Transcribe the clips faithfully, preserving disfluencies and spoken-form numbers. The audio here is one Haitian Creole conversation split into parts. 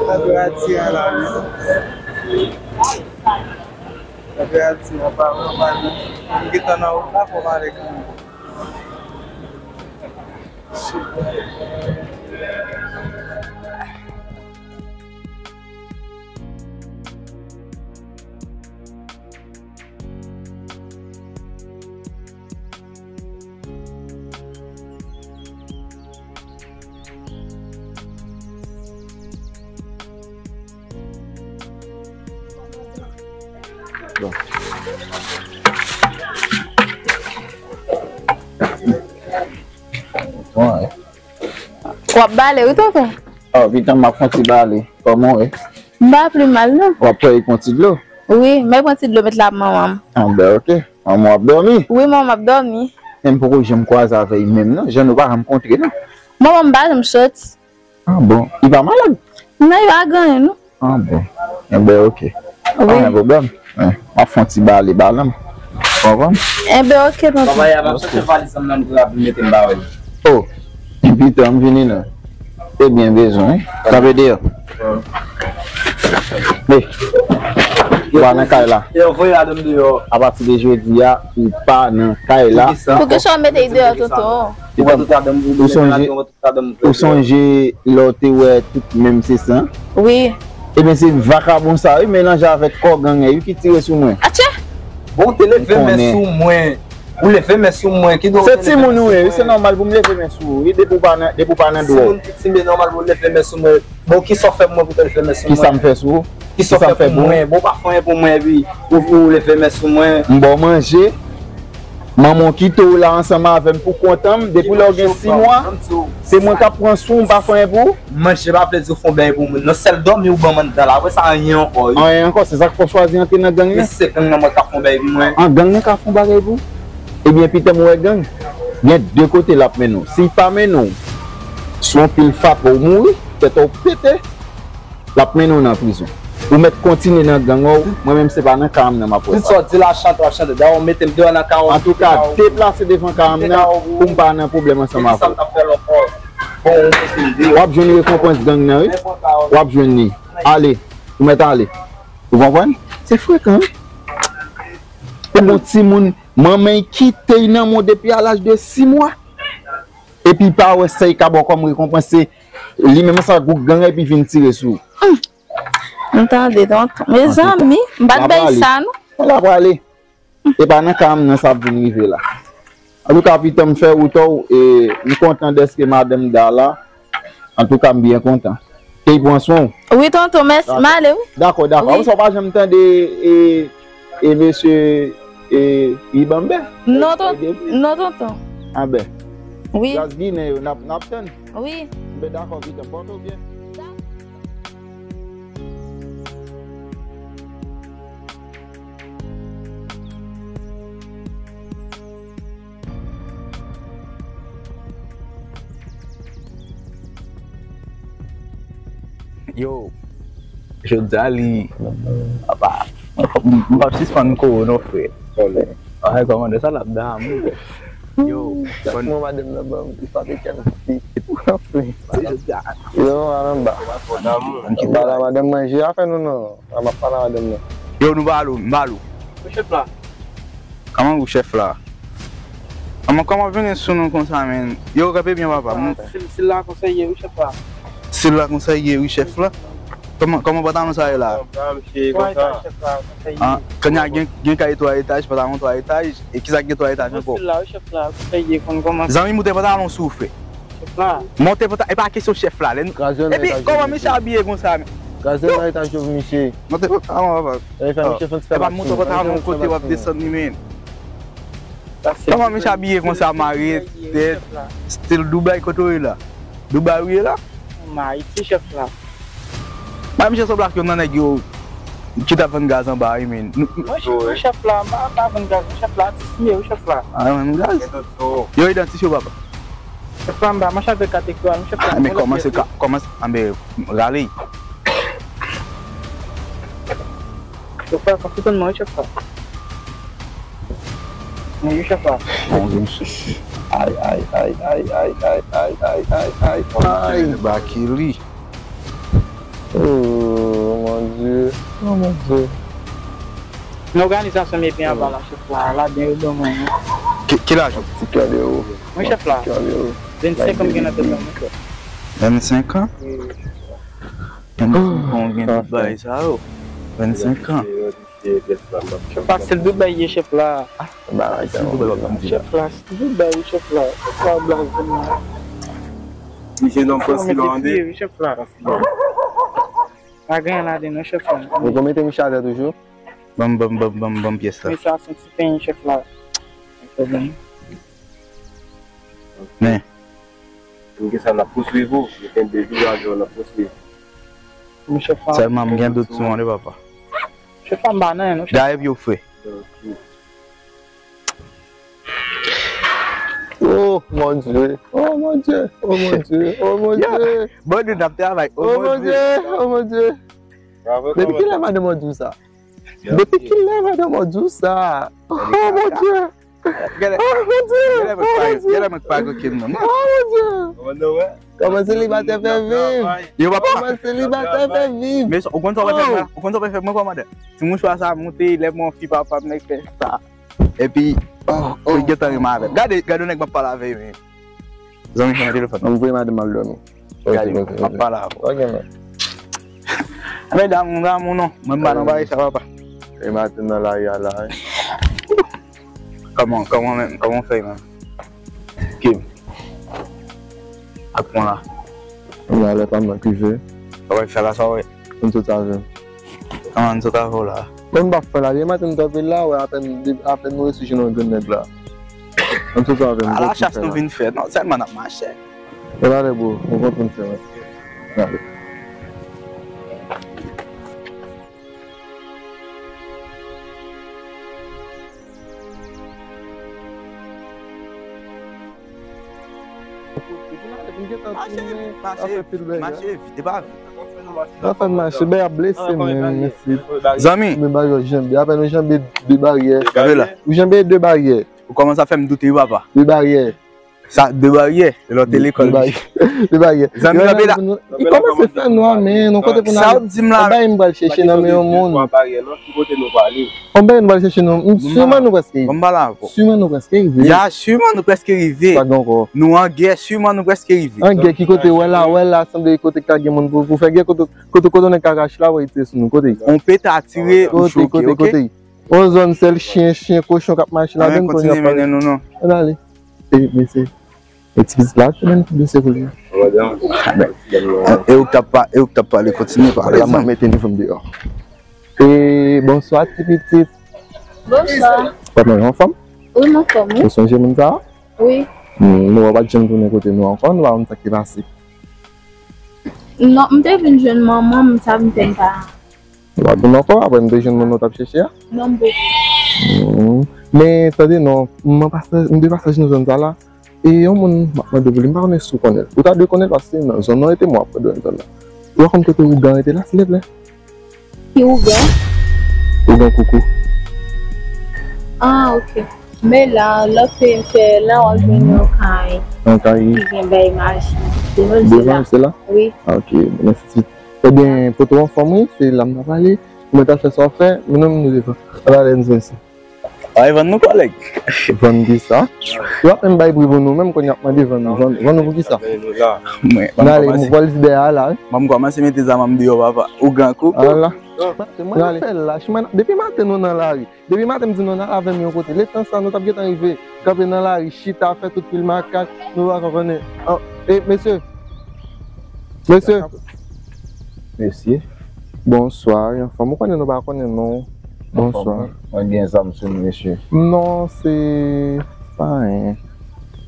Tanperatir an la menm. Tanperatir an pa, pa, pa, m gentan nan wout la, fò m ale kanmenm. Bon. Bon, wi. W ap bale, wi, tonton? Oh, pitan, m ap fè yon ti bale. Kòman w ye? M pa pi mal, non. W ap pran yon ti dlo? Wi, mwen pran ti dlo, met la pou manman m. Ah, ben, ok. Manman w ap dòmi? Wi, manman m ap dòmi. Men m poko janm kwaze avè l menm, non. Jan nou pa janm kontre, non. Manman m pa janm soti. Ah, bon. Li pa malad? Non, li pa gen anyen, non. Ah, bon. Enben, ok. Wi. Pa gen pwoblèm. Eh, m ap fè yon ti bale, bale m. Konprann? Enben, ok, tonton. Papa, y a m ap chache valiz m nan, m pou rapid mete m ba w li. Oh, pitan, m vini non. Ebyen, bezwen, wi. Kanpe deyò. Wi. Ou pa nan kay la. Yo voye ladan m deyò. Apati de jodi a, ou pa nan kay la. Poukisa? Poukisa w mete l deyò, tonton? Ou pa tout ladan m, ou sonje, ou sonje lè w te wè tout menm se san? Wi. Ebyen, se vakabon sa, wi, melanje avèk kò gang, wi, ki tire sou mwen. Atchè! Bon, ou te leve men sou mwen. Ou leve men sou mwen, ki do. Se timoun ou ye, wi, se nòmal pou m leve men sou ou, wi, depi w pa nan, depi w pa nan dwòg. Timoun ki timoun, nòmal pou w leve men sou mwen. Bon, kisa w fè pou mwen pou w te leve men sou mwen? Kisa m fè sou ou? Kisa w fè pou mwen? Bon, w pa fè anyen pou mwen, epi ou, ou leve men sou mwen. M ba w manje. Manman w kite w la ansanm avè m pou kont an m, depi lè w gen sis mwa, se mwen k ap pran swen w, m pa fè anyen pou ou. Manje pa vle di w fè yon bagay pou mwen. Non, sèl dòmi ou ban m anndan la. Apre sa, anyen ankò, wi. Anyen ankò, se sa k fè w chwazi antre nan gang nan? Men se gang nan mwen k ap fè yon bagay pou mwen. An, gang nan ka fè yon bagay pou ou? Ebyen, pitan m wè gang. Gen de kote l ap mennen w. Si l pa mennen w, sou yon pil fatra w mouri, tèt ou pete. L ap mennen w nan prizon. Ou mèt kontinye nan gang ou, mwen menm se pa nan ka m nan m ap wè sa. Tout sa w di la, chante w ap chante. Dayè, w mete m deyò nan ka w. Antouka, deplase devan ka m nan pou m pa nan pwoblèm ansanm avè w. Bon, w mete m deyò. W ap jwenn rekonpans gang nan, wi. W ap jwenn li. Ale, ou mèt ale. Ou konprann? Se frekan, wi. Ou gon timoun, manman l kite l nan men w depi a laj de sis mwa. Epi l pa wè sa l ka ba w kòm rekonpans, se li menm ansanm ak gwoup gang nan epi vin tire sou ou. M tande, tonton. Mezanmi, m pa t bay sa, non. L ap prale. E pa nan ka m nan sa ap vin rive la. Antouka, pitan m fè wout ou, e m kontan dèske madanm da la. Antouka, m byen kontan. Ke l pran swen w. Wi, tonton, mèsi. M ale, wi. Dakò, dakò. Apre sa, w pa janm tande, e, e mesye, e, Ibambe? Non, ton-, non, tonton. Anben. Wi. Gaz Ginen yo, n ap, n ap tann. Wi. Anben, dakò, pitan m. Pòte w byen. Yo, jodi a li, apa, m p ap, m p ap sispann kore non, frè. Ay, kòmandè, sa l ap damou, frè. Yo, bòn. Mwen madanm nan ban m, li pa te kèm ti. Yo, al anba. Anba la, madanm manje afè nou non. A m ap pale a madanm nan. Yo, nou ba lo, m ba lo. Wi, chèf la. Kòman ou, chèf la? Kòman, kòman vini sou nou konsa, men? Yo, kanpe byen, papa. Sil, sil la konsa ye, wi, chèf la. Sil la konsa ye, wi, chèf la. Kòman, kòman pantalon sa ye la? Konsa, chèf la, konsa ye. Ah, kounye a gen, gen kay twa etaj, pantalon twa etaj. E kisa ki gen twa etaj ankò? Sil la, wi, chèf la, konsa ye, konn kòman. Zanmi, moute pantalon sou, frè. Chèf la. Monte pantalon, e pa kesyon chèf la. Epi, kòman misye abiye konsa, men? Gaz nan etaj yo, misye. Monte pantalon, papa. E fè misye fè ti fè. Epa monte pantalon yon kote w ap desann li, men. Kòman misye abiye konsa, mare tèt, stil Dubai, kote w ye la? Dubai ou ye la? M Ayiti, chèf la. Ba misye sanble ak youn nan nèg yo ki t ap vann gaz anba, wi, men. Mwen, chèf la, m pa, m pa vann gaz, non, chèf la, atis m ye, wi, chèf la. Ah, vann gaz? Yo idantifye w, papa. Chèf la, m pa mache avèk kategori a, non, chèf la. Ah, men kòmanse, kòmanse, anben, rale. Chèf la, konfyans nan mwen, chèf la. Mwen, chèf la. Ay, ay, ay. Bakili. Dieu. Oh mon Dieu. Nan òganizasyon m epi anba la, chèf la, ladan yo ban mwen. Ki, ki lajan? Ti kè de ou. Mwen chèf la. Ti kè de ou. Vennsenk an m gen nan tèt mwen. Vennsenk an? Wi. Vennsenk an, ou gen tout bagay sa yo. Vennsenk an. Chèf la, se Dubaï ye, chèf la. Bagay sa yo. Chèf la, se Dubaï, chèf la. Chèf la, blaze mwen. Misye non, chèf la, wi, chèf la. Pa gen anyen ladan non, chèf la. Ou konn mete misye atè toujou? Ban m, ban m, ban m, ban m, ban m pyès la. Men sa, se yon ti penyen, chèf la. Pa gen pwoblèm. Men. M gen sa n ap pouswiv ou, m gen de jou avè w n ap pouswiv. Men chèf la. Sèlman m gen dout sou mwen wi, papa. Chèf la, m pa nan anyen non, chèf. Gaye pye w fre. Ok. Oh mon Dieu, oh mon Dieu, oh mon Dieu, oh mon Dieu. Bon, nou n ap travay. Oh mon Dieu, oh mon Dieu. Depi kilè madanm an di w sa? Depi kilè madanm an di w sa? Oh mon Dieu. Oh mon Dieu. Gade mwen k pa, gade mwen k pa kokenn non. Oh mon Dieu. Kòman selibatè fè viv? Yo papa. Kòman selibatè fè viv? Men ou konn sa w fè mwen, ou konn sa w fè mwen kòmandan. Ti mouchwa sa monte, lè mwen fi papa m nèg fè sa. Epi, oh, oh, gentan renmen avè m. Gade, gade yon nèg m ap pale avè yo. Zanmi, fè yon telefòn. Ann voye madanm al dòmi. Gade, m ap pale avè w. Ok, men. Men damou, damou non. Mwen m pa nan bagay sa, papa. E maten nan lari a la, wi. Kòman, kòman menm? Kòman w fè menm? Kim. Ak mwen la. Mwen alè pa m nan ki jwe. Sa w ap fè la, sa w wè? Ann sot avè m. Kòman ann sot avè w la? Bon, m pa fè la, demen maten m kanpe la, wè, apèn, apèn nou resi jwenn yon grenn nèg la. Ann sot avè m. A la chas nou vin fè, non, sèlman n ap mache. E pa vre, bro, nou konprann fè, wè. N ale. Mache, mache, mache vit, e pa vit. Sa fè mache, bè ap blese menm, mesye. Zanmi. Men bagay yo janbe, apèn ou janbe de baryè. Ou janbe de baryè. Ou kòmanse ap fè m doute wi, papa. De baryè. Sa, de baryè, lè w te lekòl. De baryè. Zanmi, kanpe la. Li kòmanse fè nwa, men, yon kote pou n ale. Sa w di m la. Yon bagay m pral chèche nan men yon moun. Yon bagay m pral chèche nan, siman nou prèske rive. Ban m pale avè w. Siman nou prèske rive. Ya, siman nou prèske rive. Pa gen ankò. Nou an gè, siman nou prèske rive. An gè ki kote, wè la, wè la, sanble kote k ka gen moun pou, pou fè gè, kote, kote, kote nèg ka rache la, wè, li tire sou nou, kote. On pete a tire, ou choke, ok? Kote, kote, kote. On zòn sèl chen, chen, kochon k ap mache ladan, kontinye mennen nou, non. Ann ale. E, mesye. E ti pitit la, ki menm ki blese pou li. E ou k t ap pa-, e ou k t ap pale, kontinye pale. La, m ap mete nivo m deyò. E, bonswa, ti pitit. Bonswa. Kòman, ou anfòm? Wi, m anfòm, wi. Ou sonje moun sa a? Wi. Hmm, nou wè w pa t janm tounen kote nou ankò, nou pa konn sa k te pase. Non, m te vin jwenn manman m, sa vin fè m pa. Ou pa vin ankò, apre m te jwenn moun nou t ap chèche a? Non, m poko. Hmm. Men, tande non, m an pasaj, m de pasaj nan zòn sa la. E yon moun m ap mande pou li, m pa konnen si w konnen l. Ou ta dwe konnen l paske nan zòn nan rete mwen ap mande w zòn nan. Ou pa konn kote ougan rete la, silvouplè? Ki ougan? Ougan koukou. Ah, ok. Men la, lòt peyi m fè, la w ap jwenn yon kay. Yon kay. Ki gen bay maji. Devan l se la. Devan l se la? Wi. Ah, ok. Mèsi. Ebyen, poto w anfòm wi, se la m ta prale. Mwen ta fè sa w fè, men nou menm nou devan. Ala lè n jwenn sa. Ay, vann nou kòlèg. Vann ki sa? Yo ap menm bay pri pou nou, menm kounye a ap mande vann nou, vann, vann nou pou ki sa? Mwen, n ale, m pral di dèyè a la, wi. Ban m kòmanse mete zam an deyò, papa. Ougan koukou. Ala. Mwen fè lach, mwen, depi maten nou nan lari. Depi maten m di nou n al avè m yon kote. Letan sa, nou t ap gentan rive. Kanpe nan lari, chita, fè tout pil makak. Nou pa konprann. An, e, mesye. Mesye. Mesye. Bonswa, anfòm. Ou konnen nou pa konnen non. Bonswa. Mwen gen zam sou m, mesye. Non, se pa anyen.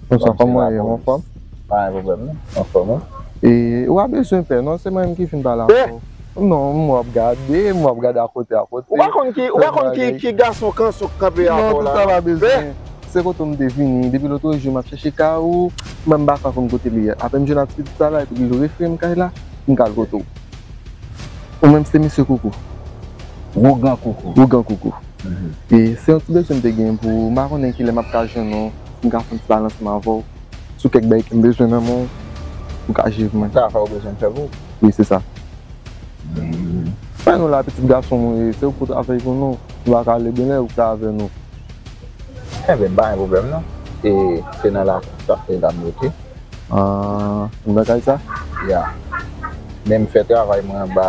Bonswa, kòman w ye, anfòm? Pa gen pwoblèm, non. Anfòm, wi. E, ou pa bezwen pè, non, se mwen menm ki vin pale avè w. Non, m wè w ap gade, m wè w ap gade akote, akote. Ou pa konn ki, ou pa konn ki, ki gason kanson k kanpe avè w la, non? Non, tout sa pa bezwen. Se kote w m te vini, depi lòt jou m ap chèche kay ou, mwen m pa ka konn kote li ye. Apre m jwenn ak ti pitit sa la, epi li refere m kay la, m ka al kote w. Ou menm se mesye Koukou. Ougan Koukou. Ougan Koukou. Mhm. E se yon ti bezwen m te gen pou ou, m pa konnen kilè m ap ka jwenn ou, m ka fè yon ti pale ansanm avè w sou kèk bagay ke m bezwen nan men w pou ka jere pou mwen. Sa fè ou bezwen m fè pou ou? Wi, se sa. Hmm. Pa nou la, pitit gason nou ye, se ou k pou travay pou nou. Nou pa ka ale byen lè ou ka avè nou. Enben, m pa gen pwoblèm non. E se nan lakou sa, se la m rete. Ah, nan kay sa? Ya. Men m fè travay mwen anba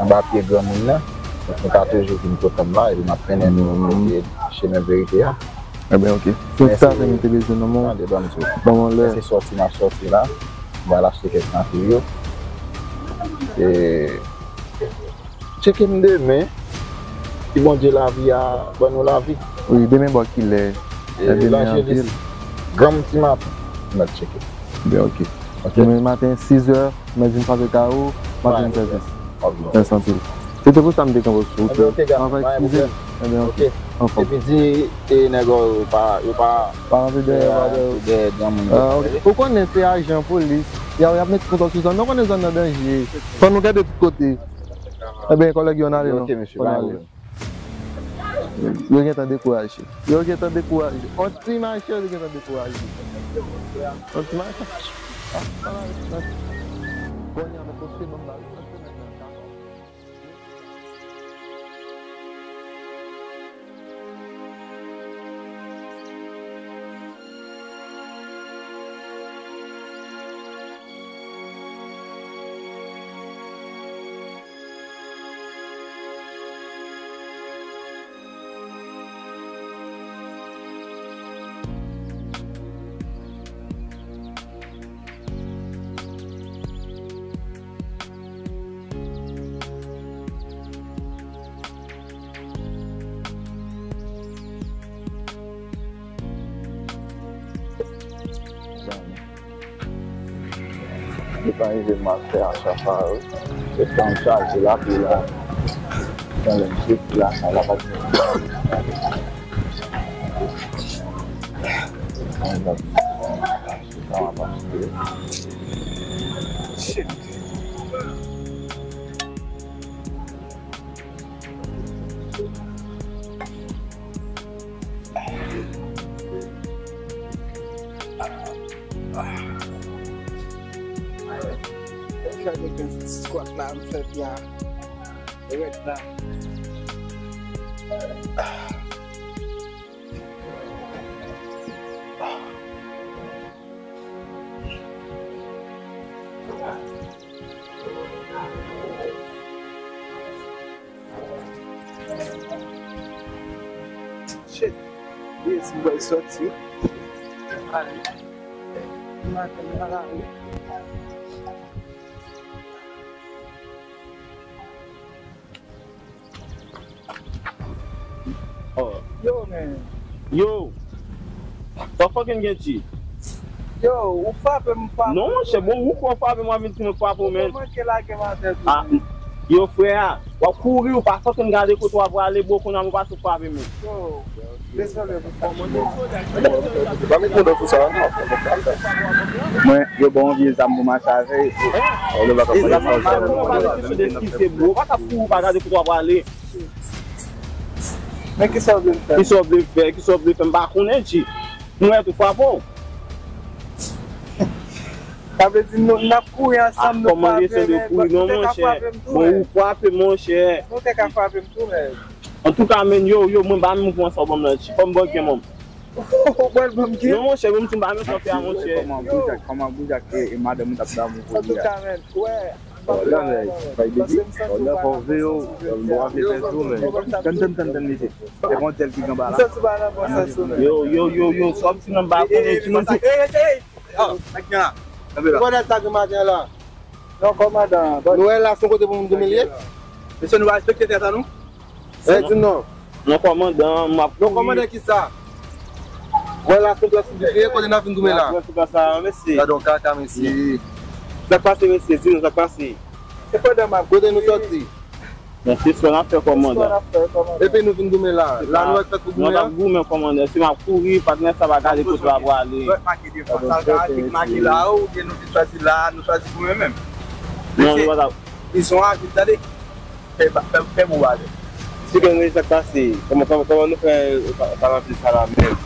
anba pye granmoun nan. Donk nou ka toujou vin kote m la, epi m ap mennen nou kote chemen verite a. Enben, ok. Se sa ke nou te bezwen nan men w. Tande, ban m di w. Ban m yon lè. Se sòti m ap sòti la. M pral achte kèk natiryo. E tcheke m demen. Si Bondye lavi a ban nou lavi. Wi, demen bò kilè? Demen anpil. Granm ti maten, m ap tcheke. Enben, ok. Demen maten, sis è, m ap vin frape kay ou, m ap vin sèvis. Mèsi anpil. Se te pou sa m te kanpe sou wout la. Anvan eskize. Enben, ok. Anfòm. Epi di e nèg yo pa yo pa Pa rantre dèyè, pa dèyè. Dèyè granmoun yo. Ou konnen se ajan polis. Y ap met kontwòl sou zòn nan. Ou konnen zòn nan danje. Fò nou gade tout kote. Enben, kòlèg yo, n ale non. Fò n ale. Yo gentan dekouraje. Yo gentan dekouraje. On ti mache, yo gentan dekouraje. On ti mache. Kounye a, mwen poste ban m la. Li pa rive m al fè acha sa yo. Se tan m chaje la pi la. Tan lè m soti la sa la pa t. Shit. Gade gen ti squat la m fè byen rèd la. Shit. Yes, m pral sòti. Ale. Maten nan lari. Yo, men. Yo! Sa fucking gen ti? Yo, ou frape m, frape m. Non, monchè, bon, ou kwè w frape m, w ap vin di mwen frape w, men. Ou manke lage m atè tou, men. Yo, frè a, w ap kouri, ou pa fucking gade kote w ap prale, bro, kounye a m pase w frape, men. Yo, dezole pou sa. Ban m konnen sou sa, non. Mwen, yo ban yon vye zam pou mache avè l. Ou pa ka fè sa. Ou pa ka kouri, ou pa gade kote w ap prale. Men kisa w vle m fè? Kisa w vle m fè? Kisa w vle fè? M pa konnen, G. M wè tou frape w. Sa vle di nou, n ap kouri ansanm, nou frape, men ou te ka frape m tou, men. Bon, ou frape, monchè. Ou te ka frape m tou, men. Antouka, men, yo, yo, mwen pa menm mouvman sa w ban m nan, G. Fò m ban w gen, man. Ou pral ban m gen? Non, monchè, bon, m di m pa menm sa w fè a, monchè. Kòman boujak, kòman boujak e, e madanm ou t ap damou pou li a? Antouka, men, wè. Hold on, like, bay baby. Hold on, fò w veye w. Bon, w ap veye pèdi w, men. Tann, tann, tann, tann, mesye. Se yon dèl ki gen anba la. Yo, yo, yo, yo, sa w ap di nan ba konnen ki moun sou. Ey, ey, ey, ey. Oh, nèg gen la. Kanpe la. Kòmandan sa gen maten la. Non, kòmandan. Nou wè la se yon kote pou moun goumen li ye. Mesye, nou pa respekte tèt an nou. Ey, di m non. Non, kòmandan, m ap kouri. Non, kòmandan kisa? Wè la se yon plas piblik li ye, kote n ap vin goumen la. Gade yon kaka, mesye. Sa k pase, mesye? Di nou sa k pase. Se pandan m ap kote nou sòti. Bon, se swa n ap fè, kòmandan. Epi nou vin goumen la. La nou wè k fèt pou goumen an? Nou t ap goumen, kòmandan. Si m ap kouri, patnè sa pa gade kote l ap prale. Dwèt make devan, sa l ka dik make la, oubyen nou vin chwazi la, nou chwazi goumen menm. Non, nou pa t ap. Prizon a vin, tande. Fè, fè, fè bon bagay. Eksplike nou sa k pase. Kòman, kòman, kòman nou fè pa, pa nan vil sa la menm?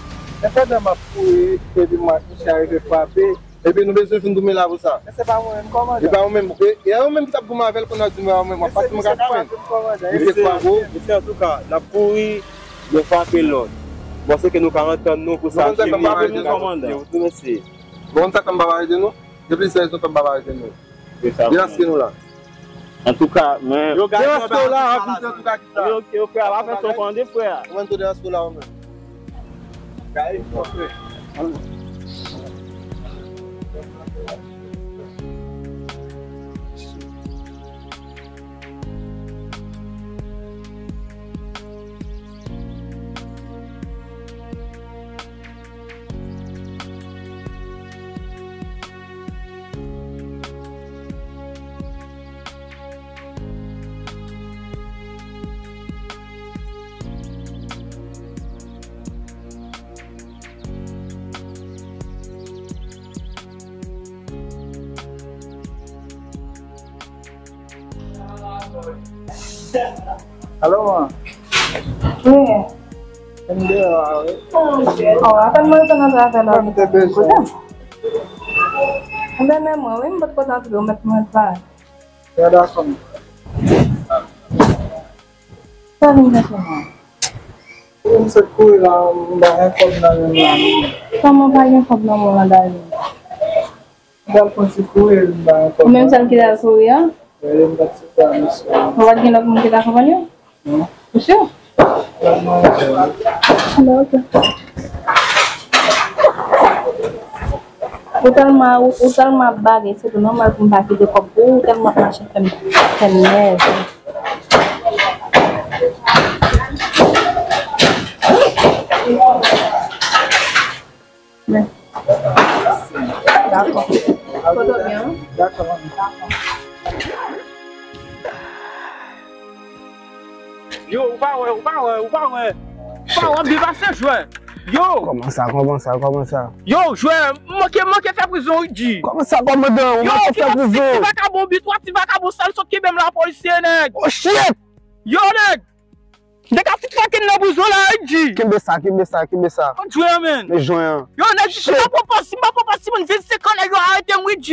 Men pandan m ap kouri, epi m wè misye arive frape, Epi nou bezwen vin goumen la pou sa. Men se pa mwen menm kòmandan. E pa ou menm. E, e ou menm ki t ap goumen avè l, kounye a w di mwen, mwen, mwen pase mwen ka goumen. Misye kwago. Misye antouka, n ap kouri, yo frape lòt. Bon, se ke nou ka antann nou pou sa. Nou konn sa k fè m pa arete nou, kòmandan. Ou tou mesye. Bon, konn sa k fè m pa arete nou? Gen plizyè rezon fè m pa arete nou. Deranse nou la. Antouka, men. Yo, gade, deranse w la, rakonte antouka ki sa. Yo, yo, frè, pa fè sa, tande, frè. Ou menm tou deranse w la, ou menm. Gade, frè. Alo, man. Wi. M deyò a, wi. Oh, apèn mwen rive nan travay la. Mwen te bezwen. Kote? Mwen men mwen, wi, m pot kontan antre, ou mèt mwen travay. Gade a fanm. Sa vin chèche mwen? Wi, m sot kouri la, m pa gen kòb nan men m la, non. Kòman w pa gen kòb nan men w la, Dani? M t al pran ti kouri, m pa gen kòb. Ou menm sèl ki t al kouri a? Wi, m t ap sot la, mesye. Ou pa t gen lòt moun ki t akonpanye w? Non. Ou si? Lòt mwen, wi. Bon, ok. Ou tèlman, ou, ou tèlman ap bagay, se tou nòmal pou m pa kite kòb pou ou, ou tèlman ap mache fè m, fè m nève. Men. Dakò. Foto byen, wi. Dakò, manmi. Yo, ou pa wè, ou pa wè, ou pa wè. Ou pa wè, w ap depase jwè. Yo! Kòman sa, kòman sa, kòman sa? Yo, jwè, m manke, m manke fè prizon, wi, G. Kòman sa, kòmandan? Ou manke fè prizon? Yo, ki ti vakabon, bitwa ti vakabon, sa l sot kenbe m la, polisye, nèg. Oh, shit! Yo, nèg! Nèg ap fout fokin nan prizon la, wi, G. Kenbe sa, kenbe sa, kenbe sa. Kot jwè an, menn? Men jwè an. Yo, nèg, si m pa pran pòs, si m pa pran pòs, si moun vin senkant nèg yo arete m, wi, G.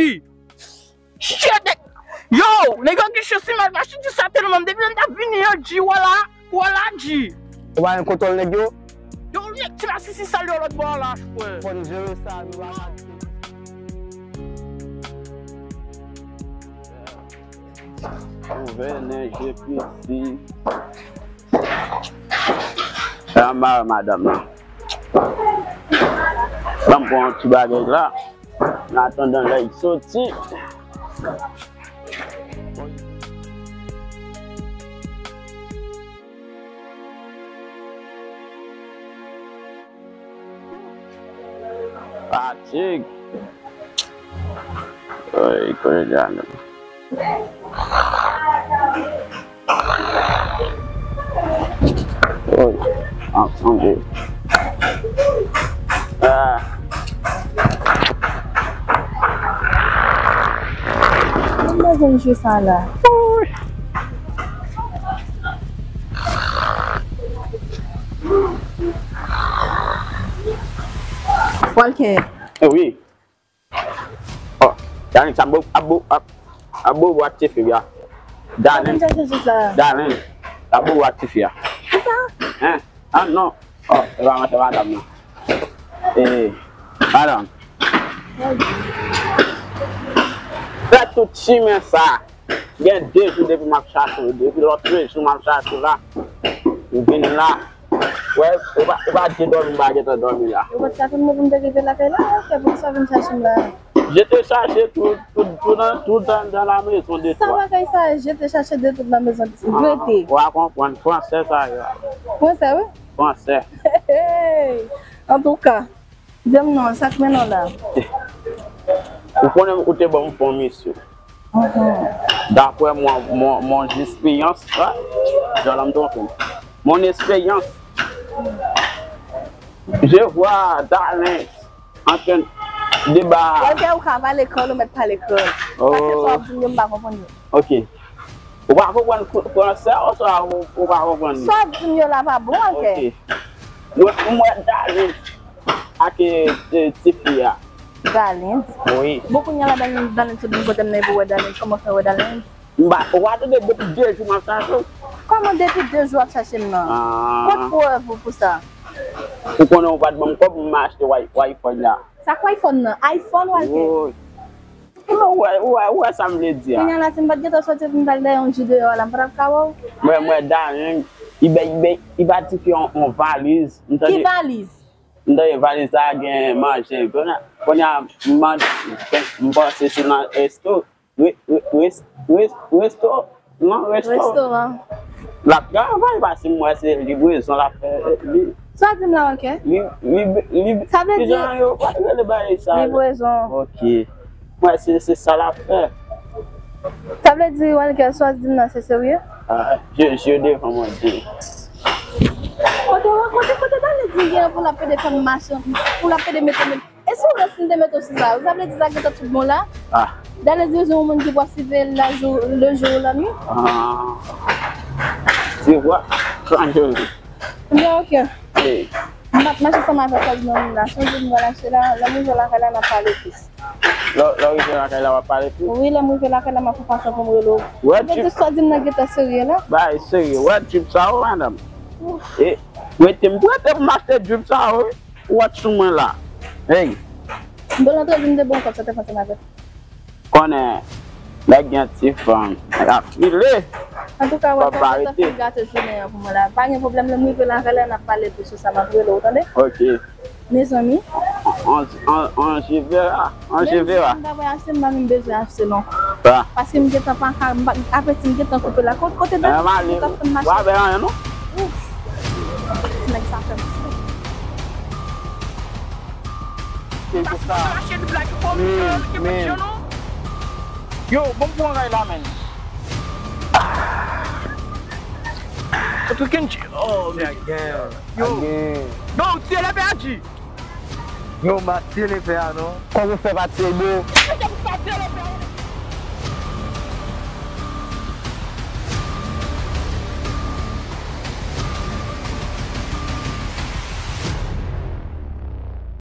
Shit, nèg. Yo, nèg yo gen chans, imaj machin di sa tèlman, depi lè m t ap vini an, G, wala, wala, G. Ou pa gen kontwòl nèg yo? Yo, nèg ti masisi sal yo lòt bò la, frè. Fò n jere sa, nou pa ka. Gouvènè J P C. Sa mare madanm nan. Ban m pran yon ti bagay la. An atandan lè l soti. Fatig. Ay, kote Dani? Oy, ansanm. Ah. Mwen jwenn jou sa la. Oy. Walker. Eh wi. Oh, Darlene, sa bo, abo, ab, abo bo ak tifi a. Darlene. Darlene, sa bo bo ak tifi a. Kisa? Hein? Ah non. Oh, e pa madanm nan. Eh, madanm. Fè tout chimen sa. Gen de jou depi m ap chache w, depi lòt jou m ap chache w la, ou vin la. Wè, ou pa, ou pa gen dòmi, m pa gentan dòmi la. Ou pa t ka tann mwen pou m te rive lakay la, ok, poukisa w vin chache m la? Je te cherche tout, tout, tout dans, tout dans, dans la maison de toi. Sa bagay sa, je te cherche de toute la maison de toi. Rete. Ou a konprann, fransè sa yo. Fransè, wi. Fransè. Antouka. Di m non, sa k mennen w la? Ou konnen ou te ban m fon misyon. Mhm. D'après mon, mon, mon expérience, ah, jan m twonpe m. Mon expérience, je vois Darlene en train de ba- Wè, ou ka pale kreyòl, ou mèt pale kreyòl. Oh. Paske sa w ap di m yo, m pa konprann yo. Ok. Ou pa konprann fr-, fransè, oswa ou, ou pa konprann li? Sa w ap di m yo la pa bon, ok? Ok. Mwen, mwen Darlene ak, e, e, tifi a. Dalens? Wi. Bon, kounye a la, Dalens, Dalens, se bon kote m nan, e pou wè Dalens, kòman fè wè Dalens? M pa, ou pa tande depi de jou m ap chache w? Kòman depi de jou w ap chache m nan? Ah. Kot prèv ou pou sa? Ou konnen ou pa t ban m kòb, m achte wi-, iPhone la. Sa k iPhone nan? iPhone, Walter? Wi. Ou wè, ou wè, ou wè sa m vle di a? Kounye a la, si m pa t gentan sòti pou m t al dèyè yon ji deyò a la, m pa t ap ka wè w. Mwen, mwen, Darren, li bay, li bay, li bay tifi yon, yon valiz. M tande, ki valiz? M tande valiz la gen manje. Kounye a, kounye a, m mande, m panse se nan resto. Re-, re-, res-, res-, resto, non, resto. Restoran. L ap travay, paske m wè se livrezon l ap fè, li. Sa w di m la, Walker? Li, li, li, sa vle di, kijan yo pa t rele bagay sa? Livrezon. Ok. M wè se, se sa l ap fè. Sa vle di, Walker, sa w di m nan, se serye? Ah, je, je devan mwen, je. Kote, kote, kote Dani di gen pou l ap pede fè m mache, pou l ap pede mete men. E si w wè si m te mete w sou sa, sa vle di sa gentan tout bon la? Ah. Dale di se yon moun ki pou ap siveye l la jou, le jou ou la nuit. Ah. Se vwa. Chanje. Ebyen, ok. Wi. M ap mache ansanm avèk kòb nan men m la. Chanje m pral achte la. Lè m rive lakay la, n ap pale plis. Lè, lè w rive lakay la, w ap pale plis? Wi, lè m rive lakay la, m ap fè fason pou m rele w. Wè, mwen di sa w di m nan gentan serye la. Bay serye. Wè, trip sa yo, madanm. Ouf. E, prete m, prete m achte trip sa yo, wi. Ou wè sou mwen la. Hey. M te rantre di m te bon kòb sa te panse m avè. Konnen, nèg gen ti fanm, nèg ap file. Antouka, wè, fòk pa rete. Fè gate jounen an pou mwen la. Pa gen pwoblèm, lè m rive lakay la, n ap pale plis sou sa, m ap rele w, tande? Ok. Mezanmi. On, on, on, je verra. On, je verra. Menm si m ta pral achte, m pa menm bezwen achte non. Sa. Paske m gentan pa ka, m pa, apeti m gentan koupe la. Kot, kote Dani? M gentan fè m mache. W ap fè anyen non. Ouf. Ti nèg sa fè m fou. Ti nèg sa. Men, men. Yo, bon pou anray la, men. Kote Kenji? Oh, men. Yo. Yo, w tiye lepè a, G. Yo, m pa tiye lepè a non. Kòman w fè pa tiye l, bro? Kòman w fè pa tiye lepè a?